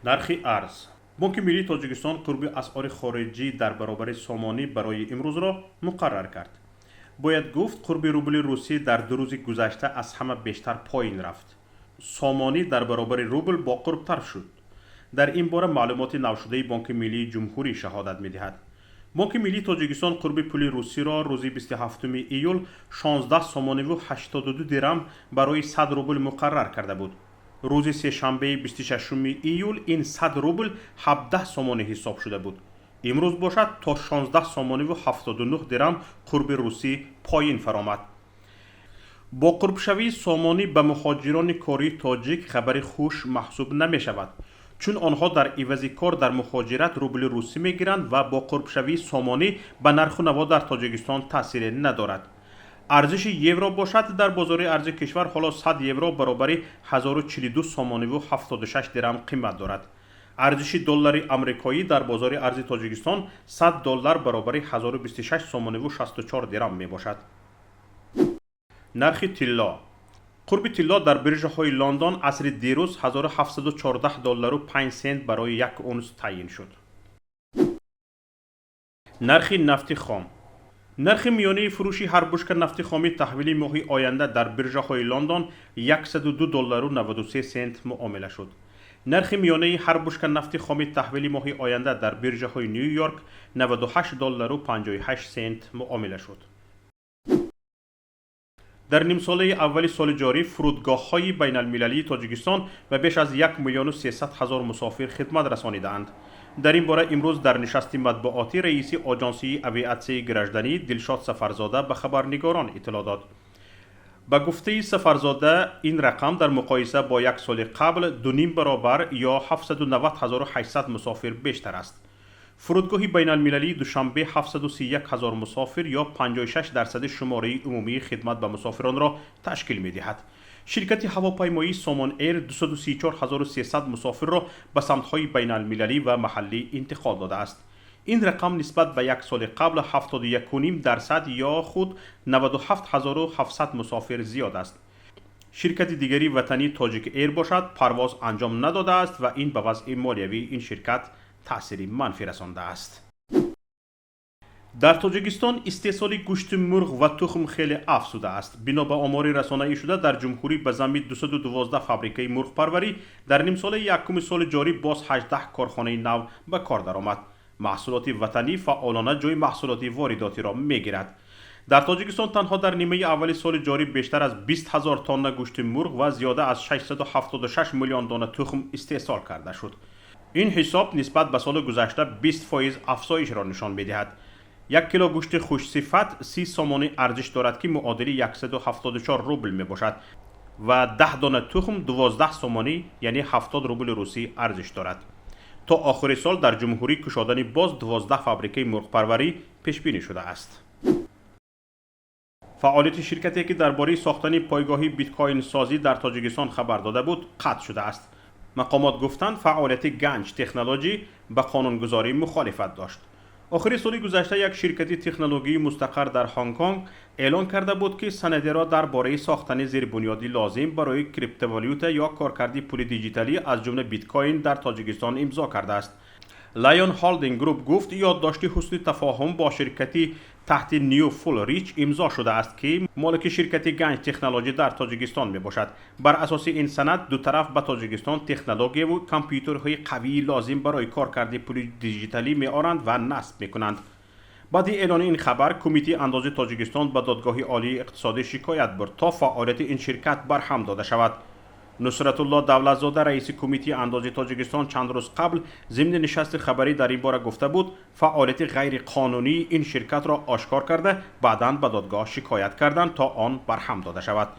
Нархи арз. Бонки миллии Тоҷикистон қурби асъори хориҷӣ дар баробари сомонӣ барои имрӯзро муқаррар кард. Бояд гуфт, қурби рубли русӣ дар 2 рӯзи гузашта аз ҳама бештар поин рафт. Сомонӣ дар баробари рубл боқурбтар шуд. Дар ин бора маълумоти навшудаи Бонки миллии ҷумҳурӣ шаҳодат медиҳад. Бонки миллии Тоҷикистон қурби пули русиро рӯзи 27 июл 16 сомониву 82 дирам барои 100 рубл муқаррар карда буд. Рӯзи сешанбеи 26 июл ин 100 рубл 17 сомонӣ ҳисоб шуда буд. Имрӯз бошад, то 16 сомониву 79 дирам қурби русӣ поин фаромад. Бо қурбшавии сомонӣ ба муҳоҷирони кории тоҷик хабари хуш маҳсуб намешавад, чун онҳо дар ивази кор дар муҳоҷират рубли русӣ мегиранд ва бо қурбшавии сомонӣ ба нарху наво дар Тоҷикистон таъсире надорад. Арзиши евро бошад, дар бозори арзи кишвар ҳоло 100 евро баробари 1042 сомониву 76 дирам қимат дорад. Арзиши доллари амрикоӣ дар бозори арзи Тоҷикистон 100 доллар баробари 1026 сомониву 64 дирам мебошад. Нархи тилло. Қурби тилло дар биржаҳои Лондон асри дирӯз 1714 доллару 5 сент барои як унс таъйин шуд. Нархи нафти хом. Нархи миёнаи фурӯши ҳар бушка нафти хоми таҳвили моҳи оянда дар биржаҳои Лондон 102 доллару 93 сент муомила шуд. Нархи миёнаи ҳар бушка нафти хоми таҳвили моҳи оянда дар биржаҳои Ню Йорк 98 доллару 58 сент муомила шуд. Дар нимсолаи аввали соли ҷорӣ фурудгоҳҳои байналмилалии Тоҷикистон ба беш аз 1 миллиону 300 ҳазор мусофир хидмат расонидаанд. Дар ин бора имрӯз дар нишасти матбуотӣ раиси Оҷонсии авиатсияи гражданӣ Дилшод Сафарзода ба хабарнигорон иттилоъ дод. Ба гуфтаи Сафарзода, ин рақам дар муқоиса бо як соли қабл 2,5 баробар ё 790 800 мусофир бештар аст. Фурудгоҳи байналмилалии Душанбе 731 ҳазор мусофир ё 56% шумораи умумии хидмат ба мусофиронро ташкил медиҳад. Ширкати ҳавопаймоии Сомон Эйр 234 300 мусофирро ба самтҳои байналмилалӣ ва маҳаллӣ интиқол додааст. Ин рақам нисбат ба як соли қабл 71,5% ё худ 97 700 мусофир зиёд аст. Ширкати дигари ватанӣ Тоҷик Эйр бошад, парвоз анҷом надодааст ва ин ба вазъи молиявии ин ширкат таъсири манфӣ расондааст. Дар Тоҷикистон истеҳсоли гӯшти мурғ ва тухм хеле афзудааст. Бино ба омори расонаӣ шуда, дар ҷумҳурӣ ба замми 212 фабрикаи мурғпарварӣ дар нимсолаи якуми соли ҷорӣ боз 18 корхонаи нав ба кор даромад. Маҳсулоти ватанӣ фаъолона ҷои маҳсулоти воридотиро мегирад. Дар Тоҷикистон танҳо дар нимаи аввали соли ҷорӣ бештар аз 20 ҳазор тонна гӯшти мурғ ва зиёда аз 676 миллион дона тухм истеҳсол карда шуд. Ин ҳисоб нисбат ба соли гузашта 20% афзоишро нишон медиҳад. 1 кило гӯшти хушсифат 30 сомонӣ арзиш дорад, ки муодили 174 рубл мебошад, ва 10 дона тухм 12 сомонӣ, яъне 70 рубли русӣ арзиш дорад. То охири сол дар ҷумҳурӣ кушодани боз 12 фабрикаи мурғпарварӣ пешбинӣ шудааст. Фаъолияти ширкате, ки дар бораи сохтани пойгоҳи биткоинсозӣ дар Тоҷикистон хабар дода буд, қатъ шудааст. Мақомот гуфтанд, фаъолияти Ганҷ Технологӣ ба қонунгузорӣ мухолифат дошт. Охири соли гузашта як ширкати технологии мустақар дар Ҳонконг эълон карда буд, ки санадеро дар бораи сохтани зербунёди лозим барои криптовалюта ё коркарди пули диҷиталӣ, аз ҷумла биткоин, дар Тоҷикистон имзо кардааст. Lion Holding Group гуфт, ёддошти ҳусни тафоҳум бо ширкати таҳти New Full Reach имзо шудааст, ки молики ширкати Ганҷ Технологӣ дар Тоҷикистон мебошад. Бар асоси ин санад ду тараф ба Тоҷикистон технологияву компютерҳои қавии лозим барои коркарди пули диҷиталӣ меоранд ва насб мекунанд. Баъди эълони ин хабар Кумитаи андози Тоҷикистон ба Додгоҳи олии иқтисодӣ шикоят бурд, то фаъолияти ин ширкат барҳам дода шавад. Нусратулло Давлатзода, раиси Кумитаи андози Тоҷикистон, чанд рӯз қабл зимни нишасти хабарӣ дар ин бора гуфта буд, фаъолияти ғайриқонунии ин ширкатро ошкор карда, баъдан ба додгоҳ шикоят карданд, то он барҳам дода шавад.